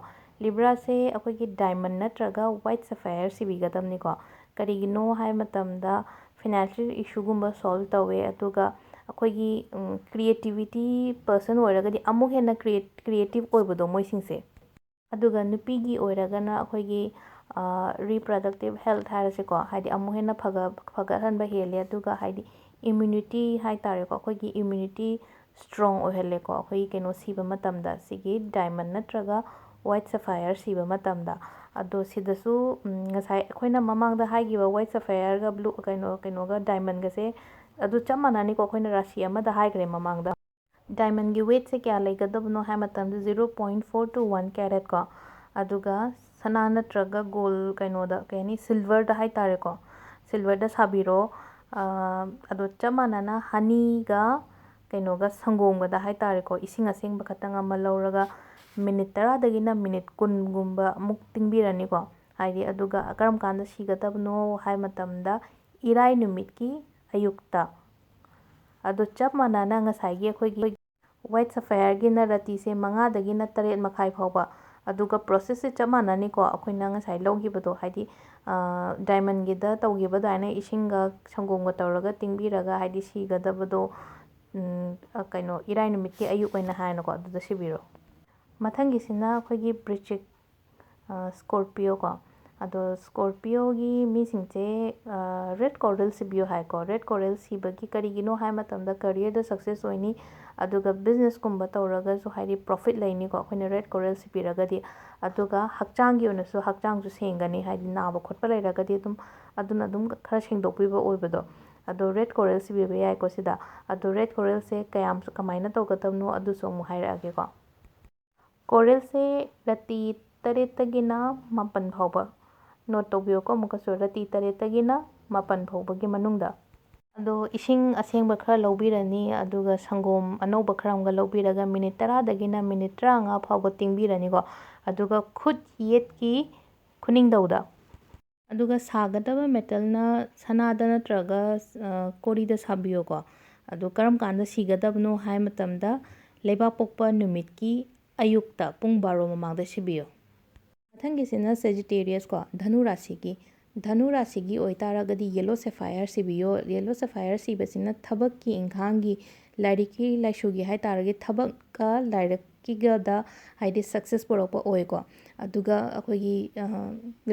ꯂꯤꯕ꯭ꯔꯥꯁꯦ ꯑꯩꯈꯣꯏꯒꯤ ꯗꯥꯏꯃꯟ ꯅꯠꯇ꯭ꯔꯒ ꯋꯥꯏꯠ ꯁꯐꯥꯏꯌꯔ ꯁꯤꯕꯤꯒꯗꯕꯅꯤꯀꯣ꯫ ꯀꯔꯤꯒꯤꯅꯣ ꯍꯥꯏꯕ ꯃꯇꯝꯗ ꯐꯤꯅꯥꯟꯁꯤꯌꯦꯜ ꯏꯁꯨꯒꯨꯝꯕ ꯁꯣꯜꯕ ꯇꯧꯋꯦ, ꯑꯗꯨꯒ ꯑꯩꯈꯣꯏꯒꯤ ꯀ꯭ꯔꯤꯌꯦꯇꯤꯕꯤꯇꯤ ꯄꯔꯁꯟ ꯑꯣꯏꯔꯒꯗꯤ ꯑꯃꯨꯛ ꯍꯦꯟꯅ ꯀ꯭ꯔꯤꯌꯦꯇꯤꯞ ꯑꯣꯏꯕꯗꯣ ꯃꯣꯏꯁꯤꯡꯁꯦ꯫ ꯑꯗꯨꯒ ꯅꯨꯄꯤꯒꯤ ꯑꯣꯏꯔꯒꯅ ꯑꯩꯈꯣꯏꯒꯤ ꯔꯤꯄ꯭ꯔꯗꯛꯇꯤꯞ ꯍꯦꯜꯠ ꯍꯥꯏꯔꯁꯤꯀꯣ, ꯍꯥꯏꯗꯤ ꯑꯃꯨꯛ ꯍꯦꯟꯅ ꯐꯒꯠ ꯐꯒꯠꯍꯟꯕ ꯍꯦꯜꯂꯦ꯫ ꯑꯗꯨꯒ ꯍꯥꯏꯗꯤ ꯏꯝꯃ꯭ꯌꯨꯅꯤꯇꯤ ꯍꯥꯏꯇꯥꯔꯦꯀꯣ, ꯑꯩꯈꯣꯏꯒꯤ ꯏꯝꯃ꯭ꯌꯨꯅꯤꯇꯤ ꯁ꯭ꯇ꯭ꯔꯣꯡ ꯑꯣꯏꯍꯜꯂꯦꯀꯣ, ꯑꯩꯈꯣꯏꯒꯤ ꯀꯩꯅꯣ ꯁꯤꯕ ꯃꯇꯝꯗ, ꯁꯤꯒꯤ ꯗꯥꯏꯃꯟ ꯅꯠꯇ꯭ꯔꯒ ꯋꯥꯏꯠ ꯁꯐꯥꯏꯌꯔ ꯁꯤꯕ ꯃꯇꯝꯗ꯫ ꯑꯗꯣ ꯁꯤꯗꯁꯨ ꯉꯁꯥꯏ ꯑꯩꯈꯣꯏꯅ ꯃꯃꯥꯡꯗ ꯍꯥꯏꯈꯤꯕ ꯋꯥꯏꯠ ꯁꯐꯥꯏꯌꯔꯒ ꯕ꯭ꯂꯨ ꯀꯩꯅꯣ ꯀꯩꯅꯣꯒ ꯗꯥꯏꯃꯟꯒꯁꯦ ꯑꯗꯨ ꯆꯞ ꯃꯥꯟꯅꯅꯤꯀꯣ, ꯑꯩꯈꯣꯏꯅ ꯔꯥꯁꯤ ꯑꯃꯗ ꯍꯥꯏꯈ꯭ꯔꯦ ꯃꯃꯥꯡꯗ꯫ ꯗꯥꯏꯃꯟꯒꯤ ꯋꯦꯠꯁꯦ ꯀꯌꯥ ꯂꯩꯒꯗꯕꯅꯣ ꯍꯥꯏ ꯃꯇꯝꯗ zero point four two one ꯀꯦꯔꯦꯠꯀꯣ꯫ ꯑꯗꯨꯒ ꯁꯅꯥ ꯅꯠꯇ꯭ꯔꯒ ꯒꯣꯜ ꯀꯩꯅꯣꯗ ꯀꯩ ꯍꯥꯏꯅꯤ, ꯁꯤꯜꯚꯔꯗ ꯍꯥꯏꯇꯥꯔꯦꯀꯣ, ꯁꯤꯜꯚꯔꯗ ꯁꯥꯕꯤꯔꯣ꯫ ꯑꯗꯣ ꯆꯞ ꯃꯥꯟꯅꯅ ꯍꯅꯤꯒ ꯀꯩꯅꯣꯒ ꯁꯪꯒꯣꯝꯒꯗ ꯍꯥꯏꯇꯥꯔꯦꯀꯣ, ꯏꯁꯤꯡ ꯑꯁꯦꯡꯕ ꯈꯛꯇꯪ ꯑꯃ ꯂꯧꯔꯒ ꯃꯤꯅꯤꯠ ꯇꯔꯥꯗꯒꯤꯅ ꯃꯤꯅꯤꯠ ꯀꯨꯟꯒꯨꯝꯕ ꯑꯃꯨꯛ ꯇꯤꯡꯕꯤꯔꯅꯤꯀꯣ꯫ ꯍꯥꯏꯗꯤ ꯑꯗꯨꯒ ꯀꯔꯝ ꯀꯥꯟꯗ ꯁꯤꯒꯗꯕꯅꯣ ꯍꯥꯏ ꯃꯇꯝꯗ ꯏꯔꯥꯏ ꯅꯨꯃꯤꯠꯀꯤ ꯑꯌꯨꯛꯇ꯫ ꯑꯗꯣ ꯆꯞ ꯃꯥꯟꯅꯅ ꯉꯁꯥꯏꯒꯤ ꯑꯩꯈꯣꯏꯒꯤ ꯋꯥꯏꯠ ꯁꯐꯥꯏꯌꯔꯒꯤꯅ ꯔꯥꯇꯤꯁꯦ ꯃꯉꯥꯗꯒꯤꯅ ꯇꯔꯦꯠ ꯃꯈꯥꯏ ꯐꯥꯎꯕ꯫ ꯑꯗꯨꯒ ꯄ꯭ꯔꯣꯁꯦꯁꯁꯦ ꯆꯞ ꯃꯥꯟꯅꯅꯤꯀꯣ, ꯑꯩꯈꯣꯏꯅ ꯉꯁꯥꯏ ꯂꯧꯈꯤꯕꯗꯣ, ꯍꯥꯏꯗꯤ ꯗꯥꯏꯃꯟꯒꯤꯗ ꯇꯧꯈꯤꯕ ꯑꯗꯨꯃꯥꯏꯅ ꯏꯁꯤꯡꯒ ꯁꯪꯒꯣꯝꯒ ꯇꯧꯔꯒ ꯇꯤꯡꯕꯤꯔꯒ, ꯍꯥꯏꯗꯤ ꯁꯤꯒꯗꯕꯗꯣ ꯀꯩꯅꯣ ꯏꯔꯥꯏ ꯅꯨꯃꯤꯠꯀꯤ ꯑꯌꯨꯛ ꯑꯣꯏꯅ ꯍꯥꯏꯔꯅꯀꯣ, ꯑꯗꯨꯗ ꯁꯤꯕꯤꯔꯣ꯫ ꯃꯊꯪꯒꯤꯁꯤꯅ ꯑꯩꯈꯣꯏꯒꯤ ꯕ꯭ꯔꯤꯆꯤꯛ, ꯁ꯭ꯀꯣꯔꯄꯤꯌꯣ ꯀꯣ꯫ ꯑꯗꯣ ꯁ꯭ꯀꯣꯔꯄꯤꯌꯣꯒꯤ ꯃꯤꯁꯤꯡꯁꯦ ꯔꯦꯠ ꯀꯣꯔꯦꯜ ꯁꯤꯕꯤꯌꯣ ꯍꯥꯏꯀꯣ꯫ ꯔꯦꯠ ꯀꯣꯔꯦꯜ ꯁꯤꯕꯒꯤ ꯀꯔꯤꯒꯤꯅꯣ ꯍꯥꯏ ꯃꯇꯝꯗ ꯀꯔꯤꯌꯔꯗ ꯁꯛꯁꯦꯁ ꯑꯣꯏꯅꯤ, ꯑꯗꯨꯒ ꯕꯤꯖꯤꯅꯦꯁꯀꯨꯝꯕ ꯇꯧꯔꯒꯁꯨ ꯍꯥꯏꯗꯤ ꯄ꯭ꯔꯣꯐꯤꯠ ꯂꯩꯅꯤꯀꯣ, ꯑꯩꯈꯣꯏꯅ ꯔꯦꯠ ꯀꯣꯔꯦꯜ ꯁꯤꯕꯤꯔꯒꯗꯤ꯫ ꯑꯗꯨꯒ ꯍꯛꯆꯥꯡꯒꯤ ꯑꯣꯏꯅꯁꯨ ꯍꯛꯆꯥꯡꯁꯨ ꯁꯦꯡꯒꯅꯤ, ꯍꯥꯏꯗꯤ ꯅꯥꯕ ꯈꯣꯠꯄ ꯂꯩꯔꯒꯗꯤ ꯑꯗꯨꯝ ꯑꯗꯨꯅ ꯑꯗꯨꯝ ꯈꯔ ꯁꯦꯡꯗꯣꯛꯄꯤꯕ ꯑꯣꯏꯕꯗꯣ꯫ ꯑꯗꯣ ꯔꯦꯠ ꯀꯣꯔꯦꯜ ꯁꯤꯕꯤꯕ ꯌꯥꯏꯀꯣ ꯁꯤꯗ꯫ ꯑꯗꯣ ꯔꯦꯠ ꯀꯣꯔꯦꯜꯁꯦ ꯀꯌꯥꯝ ꯀꯃꯥꯏꯅ ꯇꯧꯒꯗꯕꯅꯣ ꯑꯗꯨꯁꯨ ꯑꯃꯨꯛ ꯍꯥꯏꯔꯛꯑꯒꯦꯀꯣ꯫ ꯀꯣꯔꯦꯜꯁꯦ ꯔꯥꯇꯤ ꯇꯔꯦꯠꯇꯒꯤꯅ ꯃꯥꯄꯟ ꯐꯥꯎꯕ, ꯅꯣꯠ ꯇꯧꯕꯤꯌꯨꯀꯣ ꯑꯃꯨꯛꯀꯁꯨ, ꯔꯥꯇꯤ ꯇꯔꯦꯠꯇꯒꯤꯅ ꯃꯥꯄꯟ ꯐꯥꯎꯕꯒꯤ ꯃꯅꯨꯡꯗ꯫ ꯑꯗꯣ ꯏꯁꯤꯡ ꯑꯁꯦꯡꯕ ꯈꯔ ꯂꯧꯕꯤꯔꯅꯤ, ꯑꯗꯨꯒ ꯁꯪꯒꯣꯝ ꯑꯅꯧꯕ ꯈꯔ ꯑꯃꯒ ꯂꯧꯕꯤꯔꯒ ꯃꯤꯅꯤꯠ ꯇꯔꯥꯗꯒꯤꯅ ꯃꯤꯅꯤꯠ ꯇꯔꯥꯃꯉꯥ ꯐꯥꯎꯕ ꯇꯤꯡꯕꯤꯔꯅꯤꯀꯣ꯫ ꯑꯗꯨꯒ ꯈꯨꯠ ꯌꯦꯠꯀꯤ ꯈꯨꯅꯤꯡꯗꯧꯗ꯫ ꯑꯗꯨꯒ ꯁꯥꯒꯗꯕ ꯃꯦꯇꯜꯅ ꯁꯅꯥꯗ ꯅꯠꯇ꯭ꯔꯒ, ꯑ, ꯀꯣꯔꯤꯗ ꯁꯥꯕꯤꯌꯣꯀꯣ꯫ ꯑꯗꯨ ꯀꯔꯝ ꯀꯥꯟꯗ ꯁꯤꯒꯗꯕꯅꯣ ꯍꯥꯏ ꯃꯇꯝꯗ, ꯂꯩꯕꯥꯛ ꯄꯣꯛꯄ ꯅꯨꯃꯤꯠꯀꯤ ꯑꯌꯨꯛꯇ ꯄꯨꯡ ꯕꯥꯔꯣ ꯃꯃꯥꯡꯗ ꯁꯤꯕꯤꯌꯨ꯫ ꯃꯊꯪꯒꯤꯁꯤꯅ Sagittarius ꯀꯣ, ꯙꯅꯨ ꯔꯥꯁꯤꯒꯤ꯫ ꯙꯅꯨ ꯔꯥꯁꯤꯒꯤ ꯑꯣꯏꯇꯥꯔꯒꯗꯤ yellow sapphire ꯁꯤꯕꯤꯌꯣ꯫ Yellow sapphire ꯁꯤꯕꯁꯤꯅ ꯊꯕꯛꯀꯤ ꯏꯪꯈꯥꯡꯒꯤ, ꯂꯥꯏꯔꯤꯛꯀꯤ ꯂꯥꯏꯁꯨꯒꯤ ꯍꯥꯏꯇꯥꯔꯒꯗꯤ, ꯊꯕꯛꯀ ꯂꯥꯏꯔꯤꯛꯀꯤꯒꯗ ꯍꯥꯏꯗꯤ success ꯄꯨꯔꯛꯄ ꯑꯣꯏꯀꯣ꯫ ꯑꯗꯨꯒ ꯑꯩꯈꯣꯏꯒꯤ, ꯑ,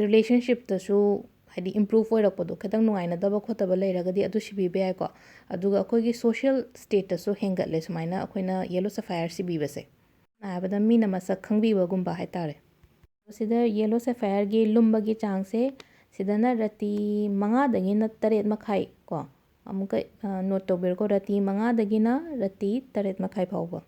relationship ꯇꯁꯨ ꯍꯥꯏꯗꯤ improve ꯑꯣꯏꯔꯛꯄꯗꯣ, ꯈꯤꯇꯪ ꯅꯨꯡꯉꯥꯏꯅꯗꯕ ꯈꯣꯠꯇꯕ ꯂꯩꯔꯒꯗꯤ ꯑꯗꯨ ꯁꯤꯕꯤꯕ ꯌꯥꯏꯀꯣ꯫ ꯑꯗꯨꯒ ꯑꯩꯈꯣꯏꯒꯤ social state ꯇꯁꯨ ꯍꯦꯟꯒꯠꯂꯦ ꯁꯨꯃꯥꯏꯅ ꯑꯩꯈꯣꯏꯅ yellow sapphire ꯁꯤꯕꯤꯕꯁꯦ꯫ ꯁꯝꯅ ꯍꯥꯏꯔꯕꯗ ꯃꯤꯅ ꯃꯁꯛ ꯈꯪꯕꯤꯕꯒꯨꯝꯕ ꯍꯥꯏꯇꯥꯔꯦ꯫ ꯁꯤꯗ yellow sapphire ꯒꯤ ꯂꯨꯝꯕꯒꯤ ꯆꯥꯡꯁꯦ, ꯁꯤꯗꯅ ꯔꯇꯤ ꯃꯉꯥꯗꯒꯤꯅ ꯇꯔꯦꯠ ꯃꯈꯥꯏ ꯀꯣ, ꯑꯃꯨꯛꯀ, ꯑ, note ꯇꯧꯕꯤꯔꯣꯀꯣ, ꯔꯇꯤ ꯃꯉꯥꯗꯒꯤꯅ ꯔꯇꯤ ꯇꯔꯦꯠ ꯃꯈꯥꯏ ꯐꯥꯎꯕ꯫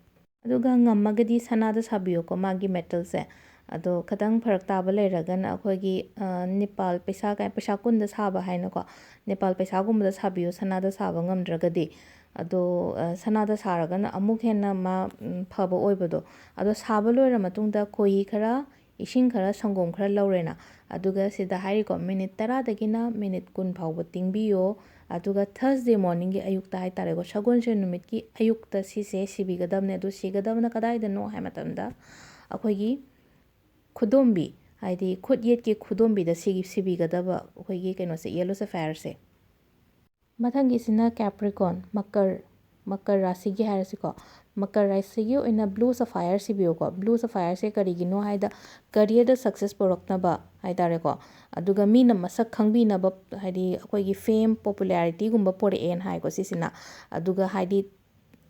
ꯑꯗꯨꯒ ꯉꯝꯃꯒꯗꯤ ꯁꯅꯥꯗ ꯁꯥꯕꯤꯌꯨꯀꯣ, ꯃꯥꯒꯤ metal ꯁꯦ꯫ ꯑꯗꯣ ꯈꯤꯇꯪ ꯐꯔꯛ ꯇꯥꯕ ꯂꯩꯔꯒꯅ ꯑꯩꯈꯣꯏꯒꯤ, ꯑ, ꯅꯦꯄꯥꯜ ꯄꯩꯁꯥ ꯀꯥꯏ-, ꯄꯩꯁꯥ ꯀꯨꯟꯗ ꯁꯥꯕ ꯍꯥꯏꯅꯀꯣ, ꯅꯦꯄꯥꯜ ꯄꯩꯁꯥꯒꯨꯝꯕꯗ ꯁꯥꯕꯤꯌꯨ, ꯁꯅꯥꯗ ꯁꯥꯕ ꯉꯝꯗ꯭ꯔꯒꯗꯤ꯫ ꯑꯗꯣ, ꯑ, ꯁꯅꯥꯗ ꯁꯥꯔꯒꯅ ꯑꯃꯨꯛ ꯍꯦꯟꯅ ꯃꯥ, ꯎꯝ, ꯐꯕ ꯑꯣꯏꯕꯗꯣ꯫ ꯑꯗꯣ ꯁꯥꯕ ꯂꯣꯏꯔ ꯃꯇꯨꯡꯗ ꯈꯣꯏꯍꯤ ꯈꯔ, ꯏꯁꯤꯡ ꯈꯔ, ꯁꯪꯒꯣꯝ ꯈꯔ ꯂꯧꯔꯦꯅ꯫ ꯑꯗꯨꯒ ꯁꯤꯗ ꯍꯥꯏꯔꯤꯀꯣ, minute ꯇꯔꯥꯗꯒꯤꯅ minute ꯀꯨꯟ ꯐꯥꯎꯕ ꯇꯤꯡꯕꯤꯌꯣ꯫ ꯑꯗꯨꯒ Thursday morning ꯒꯤ ꯑꯌꯨꯛꯇ ꯍꯥꯏꯇꯥꯔꯦꯀꯣ, ꯁꯒꯣꯜꯁꯦꯟ ꯅꯨꯃꯤꯠꯀꯤ ꯑꯌꯨꯛꯇ ꯁꯤꯁꯦ ꯁꯤꯕꯤꯒꯗꯕꯅꯦ꯫ ꯑꯗꯨ ꯁꯤꯒꯗꯕꯅ ꯀꯗꯥꯏꯗꯅꯣ ꯍꯥꯏ ꯃꯇꯝꯗ, ꯑꯩꯈꯣꯏꯒꯤ ꯈꯨꯗꯣꯝꯕꯤ, ꯍꯥꯏꯗꯤ ꯈꯨꯠ ꯌꯦꯠꯀꯤ ꯈꯨꯗꯣꯝꯕꯤꯗ ꯁꯤ-, ꯁꯤꯕꯤꯒꯗꯕ ꯑꯩꯈꯣꯏꯒꯤ ꯀꯩꯅꯣꯁꯦ, yellow sapphire ꯁꯦ꯫ ꯃꯊꯪꯒꯤꯁꯤꯅ Capricorn, ꯃꯀꯔ, ꯃꯀꯔ ꯔꯥꯁꯤꯒꯤ ꯍꯥꯏꯔꯁꯤꯀꯣ꯫ ꯃꯀꯔ ꯔꯥꯁꯤꯒꯤ ꯑꯣꯏꯅ blue sapphire ꯁꯤꯕꯤꯌꯨꯀꯣ꯫ Blue sapphire ꯁꯦ ꯀꯔꯤꯒꯤꯅꯣ ꯍꯥꯏꯗ career ꯗ success ꯄꯨꯔꯛꯅꯕ ꯍꯥꯏꯇꯥꯔꯦꯀꯣ꯫ ꯑꯗꯨꯒ ꯃꯤꯅ ꯃꯁꯛ ꯈꯪꯕꯤꯅꯕ, ꯍꯥꯏꯗꯤ ꯑꯩꯈꯣꯏꯒꯤ fame, popularity ꯒꯨꯝꯕ ꯄꯨꯔꯛꯑꯦꯅ ꯍꯥꯏꯀꯣ ꯁꯤꯁꯤꯅ꯫ ꯑꯗꯨꯒ ꯍꯥꯏꯗꯤ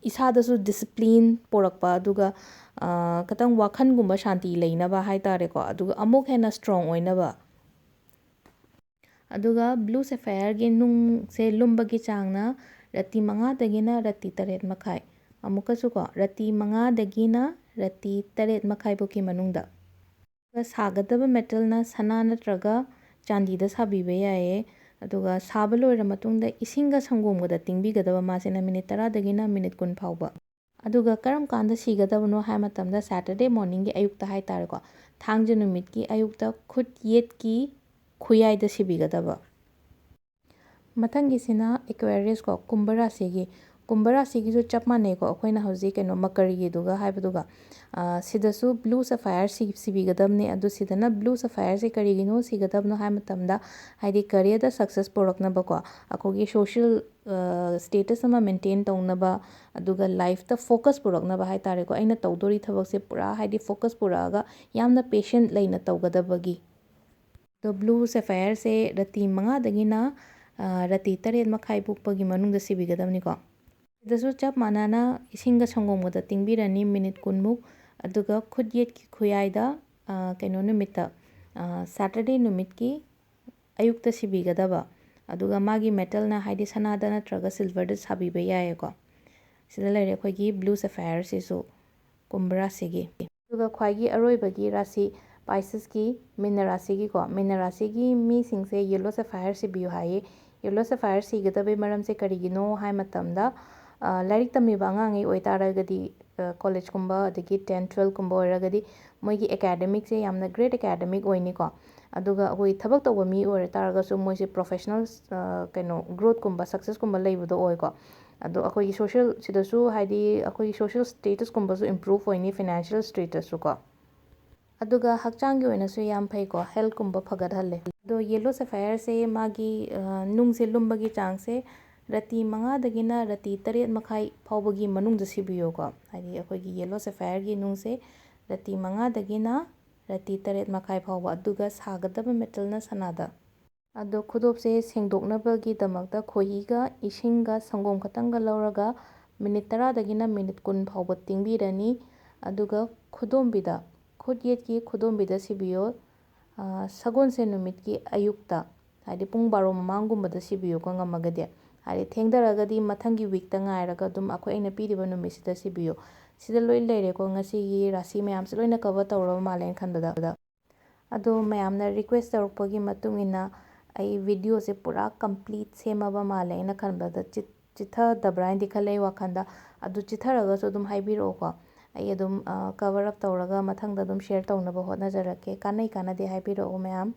ꯏꯁꯥꯗꯁꯨ discipline ꯄꯨꯔꯛꯄ, ꯑꯗꯨꯒ, ꯑ, ꯈꯤꯇꯪ ꯋꯥꯈꯜꯒꯨꯝꯕ ꯁꯥꯟꯇꯤ ꯂꯩꯅꯕ ꯍꯥꯏꯇꯥꯔꯦꯀꯣ꯫ ꯑꯗꯨꯒ ꯑꯃꯨꯛ ꯍꯦꯟꯅ strong ꯑꯣꯏꯅꯕ꯫ ꯑꯗꯨꯒ blue sapphire ꯒꯤ ꯅꯨꯡꯁꯦ ꯂꯨꯝꯕꯒꯤ ꯆꯥꯡꯅ ꯔꯇꯤ ꯃꯉꯥꯗꯒꯤꯅ ꯔꯇꯤ ꯇꯔꯦꯠ ꯃꯈꯥꯏ꯫ ꯑꯃꯨꯛꯀꯁꯨ ꯀꯣ, ꯔꯇꯤ ꯃꯉꯥꯗꯒꯤꯅ ꯔꯇꯤ ꯇꯔꯦꯠ ꯃꯈꯥꯏ ꯐꯥꯎꯒꯤ ꯃꯅꯨꯡꯗ꯫ ꯑꯗꯨꯒ ꯁꯥꯒꯗꯕ metal ꯅ ꯁꯅꯥ ꯅꯠꯇ꯭ꯔꯒ ꯆꯥꯟꯗꯤꯗ ꯁꯥꯕꯤꯕ ꯌꯥꯏꯌꯦ꯫ ꯑꯗꯨꯒ ꯁꯥꯕ ꯂꯣꯏꯔ ꯃꯇꯨꯡꯗ ꯏꯁꯤꯡꯒ ꯁꯪꯒꯣꯝꯒꯗ ꯇꯤꯡꯕꯤꯒꯗꯕ ꯃꯥꯁꯤꯅ minute ꯇꯔꯥꯗꯒꯤꯅ minute ꯀꯨꯟ ꯐꯥꯎꯕ꯫ ꯑꯗꯨꯒ ꯀꯔꯝ ꯀꯥꯟꯗ ꯁꯤꯒꯗꯕꯅꯣ ꯍꯥꯏ ꯃꯇꯝꯗ, Saturday morning ꯒꯤ ꯑꯌꯨꯛꯇ ꯍꯥꯏꯇꯥꯔꯦꯀꯣ, ꯊꯥꯡꯖ ꯅꯨꯃꯤꯠꯀꯤ ꯑꯌꯨꯛꯇ ꯈꯨꯠ ꯌꯦꯠꯀꯤ ꯈꯨꯌꯥꯏꯗ ꯁꯤꯕꯤꯒꯗꯕ꯫ ꯃꯊꯪꯒꯤꯁꯤꯅ Aquarius ꯀꯣ, ꯀꯨꯝꯚ ꯔꯥꯁꯤꯒꯤ꯫ ꯀꯨꯝꯚ ꯔꯥꯁꯤꯒꯤꯁꯨ ꯆꯞ ꯃꯥꯟꯅꯩꯀꯣ, ꯑꯩꯈꯣꯏꯅ ꯍꯧꯖꯤꯛ ꯀꯩꯅꯣ ꯃꯀꯔꯒꯤꯗꯨꯒ ꯍꯥꯏꯕꯗꯨꯒ꯫ ꯑ, ꯁꯤꯗꯁꯨ blue sapphire ꯁꯤ-, ꯁꯤꯕꯤꯒꯗꯕꯅꯦ꯫ ꯑꯗꯨ ꯁꯤꯗꯅ blue sapphire ꯁꯦ ꯀꯔꯤꯒꯤꯅꯣ ꯁꯤꯒꯗꯕꯅꯣ ꯍꯥꯏꯕ ꯃꯇꯝꯗ, ꯍꯥꯏꯗꯤ career ꯗ success ꯄꯨꯔꯛꯅꯕꯀꯣ, ꯑꯩꯈꯣꯏꯒꯤ social, ꯑ, status ꯑꯃ maintain ꯇꯧꯅꯕ, ꯑꯗꯨꯒ life ꯇ focus ꯄꯨꯔꯛꯅꯕ ꯍꯥꯏ ꯇꯥꯔꯦꯀꯣ꯫ ꯑꯩꯅ ꯇꯧꯗꯣꯔꯤ ꯊꯕꯛꯁꯦ ꯄꯨꯔꯥ ꯍꯥꯏꯗꯤ focus ꯄꯨꯔꯛꯑꯒ ꯌꯥꯝꯅ patient ꯂꯩꯅ ꯇꯧꯒꯗꯕꯒꯤ꯫ ꯑꯗꯣ blue sapphire ꯁꯦ ꯔꯇꯤ ꯃꯉꯥꯗꯒꯤꯅ, ꯑ, ꯔꯇꯤ ꯇꯔꯦꯠ ꯃꯈꯥꯏ ꯄꯨꯛꯄꯒꯤ ꯃꯅꯨꯡꯗ ꯁꯤꯕꯤꯒꯗꯕꯅꯤꯀꯣ꯫ ꯁꯤꯗꯁꯨ ꯆꯞ ꯃꯥꯟꯅꯅ ꯏꯁꯤꯡꯒ ꯁꯪꯒꯣꯝꯒꯗ ꯇꯤꯡꯕꯤꯔꯅꯤ minute ꯀꯨꯟꯃꯨꯛ꯫ ꯑꯗꯨꯒ ꯈꯨꯠ ꯌꯦꯠꯀꯤ ꯈꯨꯌꯥꯏꯗ, ꯑ, ꯀꯩꯅꯣ ꯅꯨꯃꯤꯠꯇ, ꯑ, Saturday ꯅꯨꯃꯤꯠꯀꯤ ꯑꯌꯨꯛꯇ ꯁꯤꯕꯤꯒꯗꯕ꯫ ꯑꯗꯨꯒ ꯃꯥꯒꯤ metal ꯅ ꯍꯥꯏꯗꯤ ꯁꯅꯥꯗ ꯅꯠꯇ꯭ꯔꯒ silver ꯗ ꯁꯥꯕꯤꯕ ꯌꯥꯏꯌꯦꯀꯣ꯫ ꯁꯤꯗ ꯂꯩꯔꯦ ꯑꯩꯈꯣꯏꯒꯤ blue sapphire ꯁꯤꯁꯨ ꯀꯨꯝꯚ ꯔꯥꯁꯤꯒꯤ꯫ ꯑꯗꯨꯒ ꯈ꯭ꯋꯥꯏꯒꯤ ꯑꯔꯣꯏꯕꯒꯤ ꯔꯥꯁꯤ Pisces ꯀꯤ ꯃꯤꯅ ꯔꯥꯁꯤꯒꯤꯀꯣ, ꯃꯤꯅ ꯔꯥꯁꯤꯒꯤ ꯃꯤꯁꯤꯡꯁꯦ yellow sapphire ꯁꯤꯕꯤꯌꯨ ꯍꯥꯏꯌꯦ꯫ Yellow sapphire ꯁꯤꯒꯗꯕꯩ ꯃꯔꯝꯁꯦ ꯀꯔꯤꯒꯤꯅꯣ ꯍꯥꯏ ꯃꯇꯝꯗ, ꯑ, ꯂꯥꯏꯔꯤꯛ ꯇꯝꯃꯤꯕ ꯑꯉꯥꯡꯉꯩ ꯑꯣꯏꯇꯥꯔꯒꯗꯤ, ꯑ, college ꯀꯨꯝꯕ ꯑꯗꯒꯤ ten, twelve ꯀꯨꯝꯕ ꯑꯣꯏꯔꯒꯗꯤ ꯃꯣꯏꯒꯤ academic ꯁꯦ ꯌꯥꯝꯅ great academic ꯑꯣꯏꯅꯤꯀꯣ꯫ ꯑꯗꯨꯒ ꯑꯩꯈꯣꯏ ꯊꯕꯛ ꯇꯧꯕ ꯃꯤ ꯑꯣꯏꯔ ꯇꯥꯔꯒꯁꯨ ꯃꯣꯏꯁꯦ professional, ꯑ, ꯀꯩꯅꯣ, growth ꯀꯨꯝꯕ, success ꯀꯨꯝꯕ ꯂꯩꯕꯗꯣ ꯑꯣꯏꯀꯣ꯫ ꯑꯗꯣ ꯑꯩꯈꯣꯏꯒꯤ social ꯁꯤꯗꯁꯨ ꯍꯥꯏꯗꯤ ꯑꯩꯈꯣꯏꯒꯤ social status ꯀꯨꯝꯕꯁꯨ improve ꯑꯣꯏꯅꯤ, financial status ꯁꯨ ꯀꯣ꯫ ꯑꯗꯨꯒ ꯍꯛꯆꯥꯡꯒꯤ ꯑꯣꯏꯅꯁꯨ ꯌꯥꯝ ꯐꯩꯀꯣ, health ꯀꯨꯝꯕ ꯐꯒꯠꯍꯜꯂꯦ꯫ ꯑꯗꯣ yellow sapphire ꯁꯦ ꯃꯥꯒꯤ, ꯑ, ꯅꯨꯡꯁꯦ ꯂꯨꯝꯕꯒꯤ ꯆꯥꯡꯁꯦ ꯔꯇꯤ ꯃꯉꯥꯗꯒꯤꯅ ꯔꯇꯤ ꯇꯔꯦꯠ ꯃꯈꯥꯏ ꯐꯥꯎꯕꯒꯤ ꯃꯅꯨꯡꯗ ꯁꯤꯕꯤꯌꯣꯀꯣ꯫ ꯍꯥꯏꯗꯤ ꯑꯩꯈꯣꯏꯒꯤ yellow sapphire ꯒꯤ ꯅꯨꯡꯁꯦ ꯔꯇꯤ ꯃꯉꯥꯗꯒꯤꯅ ꯔꯇꯤ ꯇꯔꯦꯠ ꯃꯈꯥꯏ ꯐꯥꯎꯕ, ꯑꯗꯨꯒ ꯁꯥꯒꯗꯕ metal ꯅ ꯁꯅꯥꯗ꯫ ꯑꯗꯣ ꯈꯨꯗꯣꯞꯁꯦ ꯁꯦꯡꯗꯣꯛꯅꯕꯒꯤꯗꯃꯛꯇ ꯈꯣꯍꯤꯒ ꯏꯁꯤꯡꯒ ꯁꯪꯒꯣꯝ ꯈꯛꯇꯪꯒ ꯂꯧꯔꯒ minute ꯇꯔꯥꯗꯒꯤꯅ minute ꯀꯨꯟ ꯐꯥꯎꯕ ꯇꯤꯡꯕꯤꯔꯅꯤ꯫ ꯑꯗꯨꯒ ꯈꯨꯗꯣꯝꯕꯤꯗ, ꯈꯨꯠ ꯌꯦꯠꯀꯤ ꯈꯨꯗꯣꯝꯕꯤꯗ ꯁꯤꯕꯤꯌꯣ꯫ ꯑ, ꯁꯒꯣꯜꯁꯦꯟ ꯅꯨꯃꯤꯠꯀꯤ ꯑꯌꯨꯛꯇ, ꯍꯥꯏꯗꯤ ꯄꯨꯡ ꯕꯥꯔꯣ ꯃꯃꯥꯡꯒꯨꯝꯕꯗ ꯁꯤꯕꯤꯌꯨꯀꯣ, ꯉꯝꯃꯒꯗꯤ꯫ ꯍꯥꯏꯗꯤ ꯊꯦꯡꯊꯔꯒꯗꯤ ꯃꯊꯪꯒꯤ week ꯇ ꯉꯥꯏꯔꯒ ꯑꯗꯨꯝ ꯑꯩꯈꯣꯏ ꯑꯩꯅ ꯄꯤꯔꯤꯕ ꯅꯨꯃꯤꯠꯁꯤꯗ ꯁꯤꯕꯤꯌꯨ꯫ ꯁꯤꯗ ꯂꯣꯏ ꯂꯩꯔꯦꯀꯣ, ꯉꯁꯤꯒꯤ ꯔꯥꯁꯤ ꯃꯌꯥꯝꯁꯦ ꯂꯣꯏꯅ cover ꯇꯧꯔꯕ ꯃꯥꯜꯂꯦꯅ ꯈꯟꯕꯗ꯫ ꯑꯗꯣ ꯃꯌꯥꯝꯅ request ꯇꯧꯔꯛꯄꯒꯤ ꯃꯇꯨꯡ ꯏꯟꯅ ꯑꯩ video ꯁꯦ ꯄꯨꯔꯥ complete ꯁꯦꯝꯃꯕ ꯃꯥꯜꯂꯦ ꯑꯩꯅ ꯈꯟꯕꯗ꯫ ꯆꯤꯠ-, ꯆꯤꯠꯊꯗꯕ꯭ꯔꯥ ꯍꯥꯏꯅꯗꯤ ꯈꯜꯂꯦ ꯑꯩ ꯋꯥꯈꯜꯗ꯫ ꯑꯗꯨ ꯆꯤꯠꯊꯔꯒꯁꯨ ꯑꯗꯨꯝ ꯍꯥꯏꯕꯤꯔꯛꯑꯣꯀꯣ꯫ ꯑꯩ ꯑꯗꯨꯝ, ꯑ, cover up ꯇꯧꯔꯒ ꯃꯊꯪꯗ ꯑꯗꯨꯝ share ꯇꯧꯅꯕ ꯍꯣꯠꯅꯖꯔꯛꯀꯦ꯫ ꯀꯥꯟꯅꯩ ꯀꯥꯟꯅꯗꯦ ꯍꯥꯏꯕꯤꯔꯛꯑꯣ ꯃꯌꯥꯝ꯫